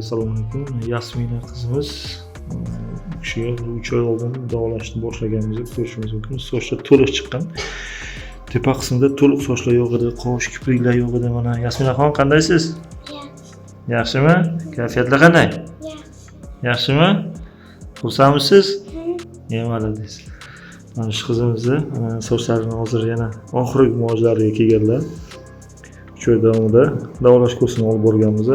Assalomu alaykum. Yasmina qizimiz, u kishiga 3 oy oldin davolashni boshlaganmiz, ko'rishimiz mumkin. Sochlar to'liq chiqqan. Tepa qismida to'liq sochlar yo'q edi, qosh, kipriklar yo'q edi mana. Yasminaxon, qandaysiz? Yaxshi. Yaxshimi? Kayfiyatlar qanday? Yaxshi. Yaxshimi? Xursandmisiz? Молодец. Mana shu qizimizni sochlarini hozir yana oxirgi muolajalariga kelganlar. 3 oy davomida davolash kursini olib borganmiz.